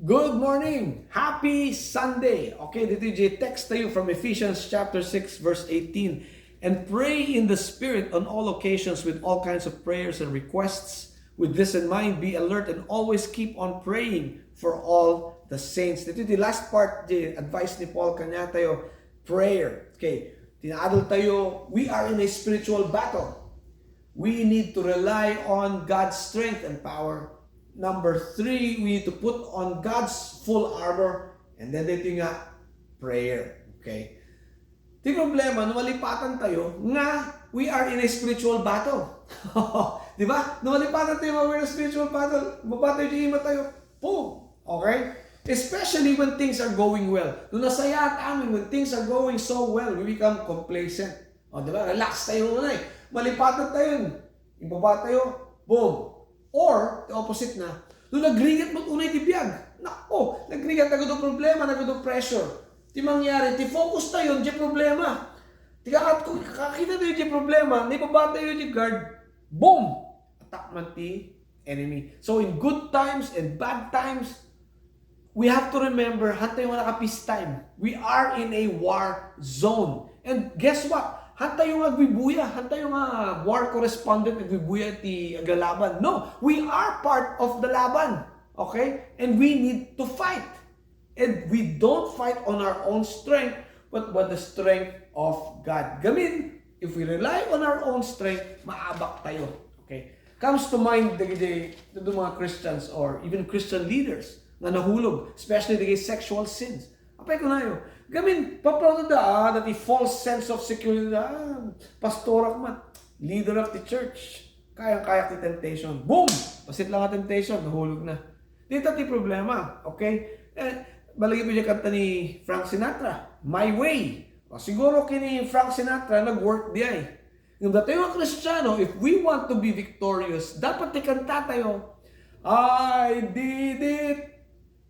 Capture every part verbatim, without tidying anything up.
Good morning! Happy Sunday! Okay, ditoy text tayo from Ephesians chapter six, verse eighteen. "And pray in the Spirit on all occasions with all kinds of prayers and requests. With this in mind, be alert and always keep on praying for all the saints." Ditoy last part, the advice ni Paul kaniatayo, prayer. Okay, tinaadal tayo, we are in a spiritual battle. We need to rely on God's strength and power. Number three, we need to put on God's full armor. And then dito nga, prayer. Okay? Ti problema, no malipatan tayo nga we are in a spiritual battle. Di ba? No malipatan tayo nga we're in a spiritual battle, mababa tayo, di ima tayo. Boom! Okay? Especially when things are going well. No nasayaat amin, when things are going so well, we become complacent. O, di ba? Relax tayo muna eh. Malipatan tayo. Imbaba tayo. Boom. Or, the opposite na. No nagrigat met unay ti biag. Nako, nagrigat, nagadu problema, nagadu pressure. Ti mangyari, ti focus tayo, di problema. Ti kakat-, kakita tayo di problema, naibaba tayo di guard. Boom! Attack man ti enemy. So in good times and bad times, we have to remember, han tayo nga naka-peace time. We are in a war zone. And guess what? Han tayo nga agbibuya, han tayo nga war correspondent, agbibuya ti aglalaban. No, we are part of the laban. Okay? And we need to fight. And we don't fight on our own strength, but by the strength of God. Gamin, if we rely on our own strength, maabak tayo. Okay? Comes to mind dagiti, dagiti mga Christians or even Christian leaders nga nahulog, especially dagiti sexual sins. Apay kunayo, gamin, paprauda da, ah, dati false sense of security da, ah, pastorak man, leaderak ti church, kayang-kayak ti temptation. Boom! Pasit lang nga temptation, nahulog na. Dita ti problema, okay? Eh, baligi mo yung kanta ni Frank Sinatra, My Way. O, siguro kini Frank Sinatra, nag-work di ay. Ngem datayo nga Kristiano, if we want to be victorious, dapat ti kanta tayo, "I did it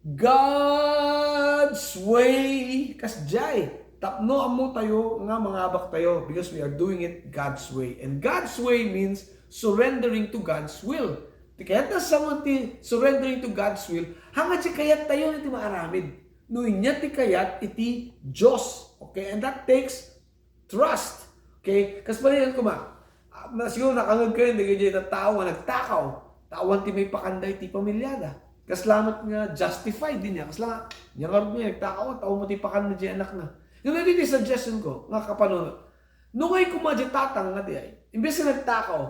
God's way." Kasdiay, tapno ammo tayo nga mangabak tayo because we are doing it God's way. And God's way means surrendering to God's will. Ti kayat na someone ti surrendering to God's will, hanga ti kayat tayo ti maaramid. No inya ti kayat iti Dios. Okay? And that takes trust. Okay? Kas balikan ko ma, ah, na siguro nakangag kayo, hindi kayo tattao nga nagtakaw. Tawan ti may pakanday ti pamilyada. Kas lamat nga justified din niya. Kas lamat, niya nga rin niya, nagtakaw, tao mo ti pakan na di anak na. Yung naging suggestion ko, nga kapano, nungay kuma di tatang nga di ay, imbes na nagtakaw,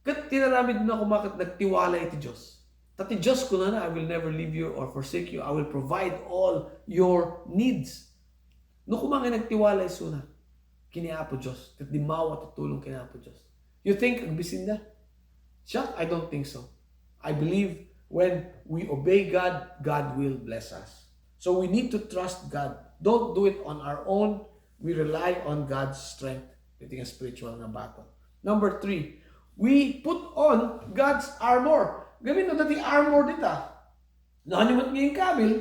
kat tinaramid na kuma kat nagtiwala iti Diyos. Ta ti Diyos kunana, "I will never leave you or forsake you. I will provide all your needs." No kuma nga nagtiwala isuna kini Apo Dios, ket dimmawa ti tulong kini Apo Dios. You think agbisinda? Siak, I don't think so. I believe when we obey God, God will bless us. So we need to trust God. Don't do it on our own. We rely on God's strength. Iti nga spiritual nga battle. Number three, we put on God's armor. Gamin no, dati armor dita. No, ano man ngayon kabil,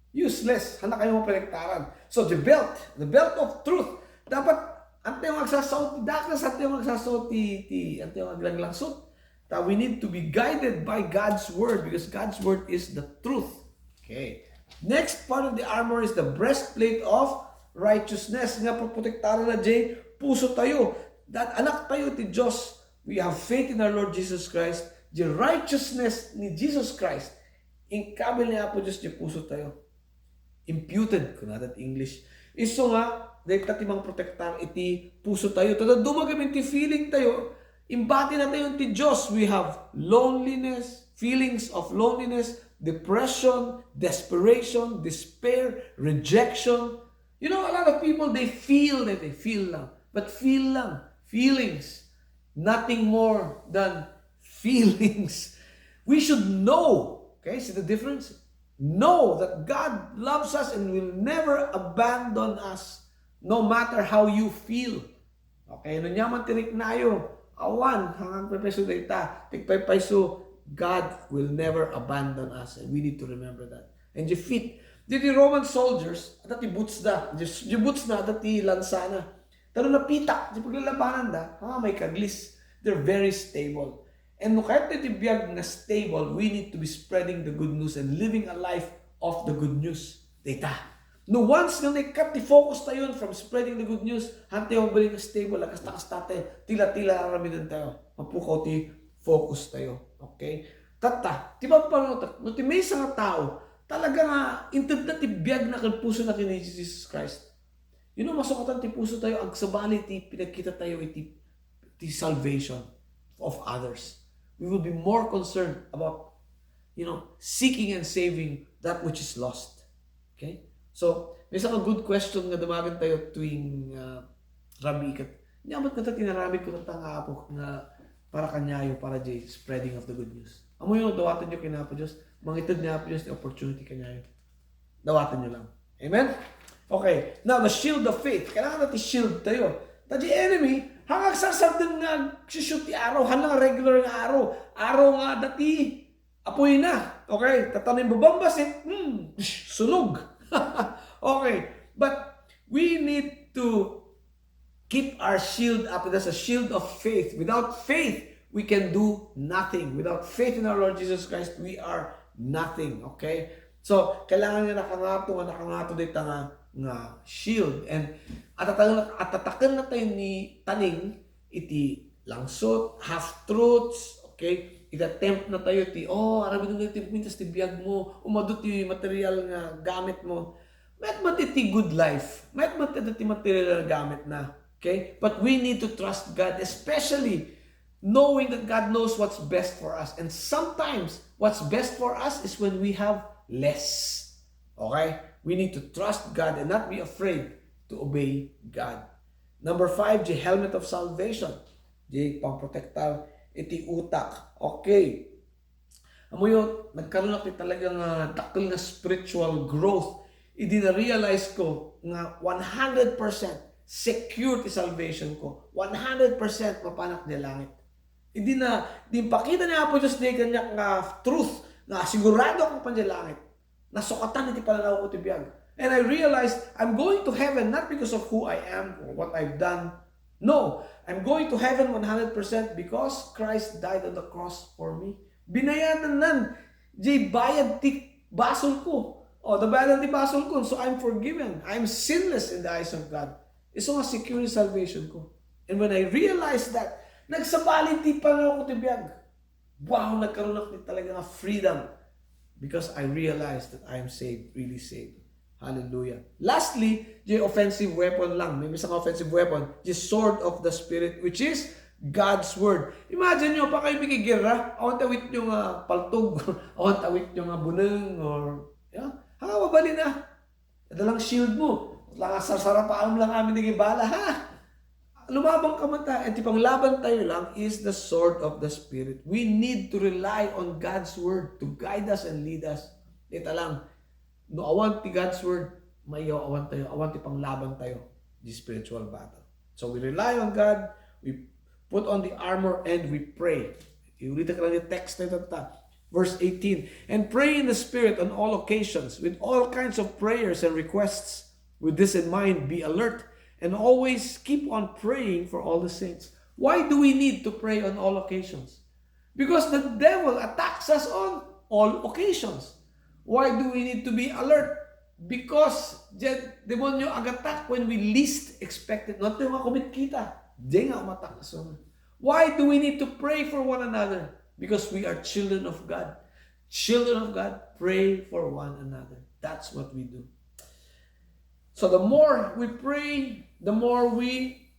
useless. Handa kayo mapaliktaran. So, the belt, the belt of truth. Dapat, antayo nga agsasaot ti dakes, antayo nga agsasaot ti, ti, antayo nga aglanglangsot. Ta, we need to be guided by God's word because God's word is the truth. Okay. Next part of the armor is the breastplate of righteousness. Nga protektaran na jay puso tayo. That anak tayo ti Diyos. We have faith in our Lord Jesus Christ. The righteousness ni Jesus Christ. Inkabil ni Apo Dios ti puso tayo. Imputed, kunada ti English. Isu nga, dayta ti mangprotektar iti puso tayo. Tada dumagamin ti feeling tayo, imbati na tayo ti Diyos. We have loneliness, feelings of loneliness, depression, desperation, despair, rejection. You know, a lot of people, they feel that they feel lang. But feel lang. Feelings. Nothing more than feelings. We should know. Okay, see the difference? Know that God loves us and will never abandon us, no matter how you feel. Okay, no nyaman ti riknayo, awan, hangan paypayso dayta, ti paypayso, God will never abandon us, and we need to remember that. And the feet, di, di Roman soldiers, adda ti boots da, di, di boots na, adda ti lansana. Pero napitak, di paglalabanan da, ha, may kaglis. They're very stable. And no kayat ti biag nga stable, we need to be spreading the good news and living a life of the good news. Dayta. No, once nga naikkat ti focus tayo from spreading the good news, han tayo mabalin nga stable, a kasta-kasta tayo, tila-tila aramiden tayo. Mapukaw ti focus tayo. Okay? Tatta, ti pampanunot, no ti maysa nga tao, talaga nga intedna ti biagna ken pusona ken ni Jesus Christ. You know, masukatan ti puso tayo, agsabali ti pinagkita tayo iti, ti salvation of others. We will be more concerned about, you know, seeking and saving that which is lost. Okay? So, maysa nga good question nga damagen tayo tuwing, ah, Rabii ket, "Ania met ngata ti inaramidko tatta nga Apo nga para kaniayo, para diay spreading of the good news?" Ammoyo, dawatenyo ken Apo Dios, mangited ni Apo Dios ti opportunity kaniayo. Dawatenyo lang. Amen? Okay. Now, the shield of faith. Kailangan na ti shield tayo. Ta diay enemy, han agsarsardeng nga agsushoot ti arrow, han nga regular nga arrow. Arrow nga adda ti apoyna. Okay? Tatta no imbabambasit, hmm, sunog. Okay. But we need to keep our shield up. That's a shield of faith. Without faith, we can do nothing. Without faith in our Lord Jesus Christ, we are nothing. Okay? So, kailangan nga nakangato, nga nakangato dayta nga, nga shield. And atataken, atataken na tayo ni taning iti langsot, half-truths, okay? Ita-tempt na tayo ti, "Oh, aramidem daytoy, mintas ti biag mo, umadu ti material nga gamit mo." Mayat met iti good life. Mayat met iti material nga gamit na. Okay? But we need to trust God, especially knowing that God knows what's best for us. And sometimes, what's best for us is when we have less. Okay? We need to trust God and not be afraid to obey God. Number five, the helmet of salvation. Di pangprotektar iti utak. Okay. Ammoyo, nagkaroon ako talaga nga dakkel nga spiritual growth. Idi na-realize ko nga one hundred percent secure ti salvation ko. One hundred percent mapanak diay langit. Idi na, di impakita ni Apo Dios diay kaniak nga truth, nga sigurado ako mapan diay langit. Nasukatan iti pananaw ko ti biag. And I realized I'm going to heaven not because of who I am or what I've done. No, I'm going to heaven one hundred percent because Christ died on the cross for me. Binayadan nan, diay bayad ti basol ko. O, nabayadan ti basol ko, so I'm forgiven. I'm sinless in the eyes of God. Isu nga secure salvation ko. And when I realized that, nagsabali ti pananaw ko ti biag. Wow, nagkaroon ako ni talaga nga freedom because I realized that I am saved, really saved. Hallelujah. Lastly, diay offensive weapon lang. May maysa nga offensive weapon, the sword of the Spirit, which is God's Word. Imagine nyo, pakay makigera, awan ti awitnyo nga paltog, awan ti awitnyo nga buneng, or, yeah, ha, mabalin na. Adda lang shield mo. Lang sarsarapaem lang amin dagiti bala, ha? Lumaban ka man ta. And ti panglaban tayo lang is the sword of the Spirit. We need to rely on God's word to guide us and lead us. Dita lang, no awan ti God's word, maiyaw-awan tayo, awan ti panglaban tayo, the spiritual battle. So we rely on God, we put on the armor, and we pray. Iulitek lang ti text na ita. Verse eighteen, "And pray in the Spirit on all occasions, with all kinds of prayers and requests. With this in mind, be alert, and always keep on praying for all the saints." Why do we need to pray on all occasions? Because the devil attacks us on all occasions. Why do we need to be alert? Because the demonyo agatak when we least expect it. No, adtoy nga kumit kita, diay nga umatak. So, why do we need to pray for one another? Because we are children of God. Children of God, pray for one another. That's what we do. So the more we pray, the more we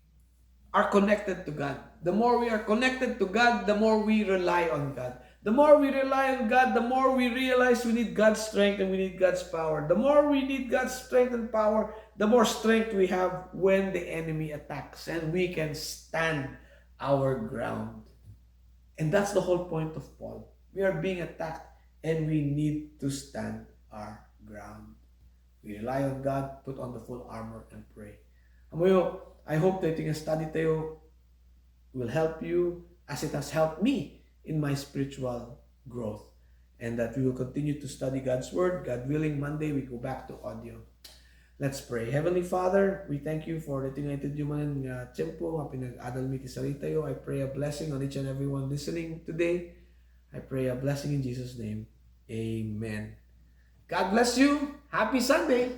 are connected to God. The more we are connected to God, the more we rely on God. The more we rely on God, the more we realize we need God's strength and we need God's power. The more we need God's strength and power, the more strength we have when the enemy attacks, and we can stand our ground. And that's the whole point of Paul. We are being attacked and we need to stand our ground. We rely on God, put on the full armor, and pray. Ammoyo, I hope that yung study tayo will help you as it has helped me in my spiritual growth. And that we will continue to study God's Word. God willing, Monday we go back to audio. Let's pray. Heavenly Father, we thank you for the tingaited human nga tiempo nga pinag-adal mi ti saritayo. I pray a blessing on each and everyone listening today. I pray a blessing in Jesus' name. Amen. God bless you. Happy Sunday.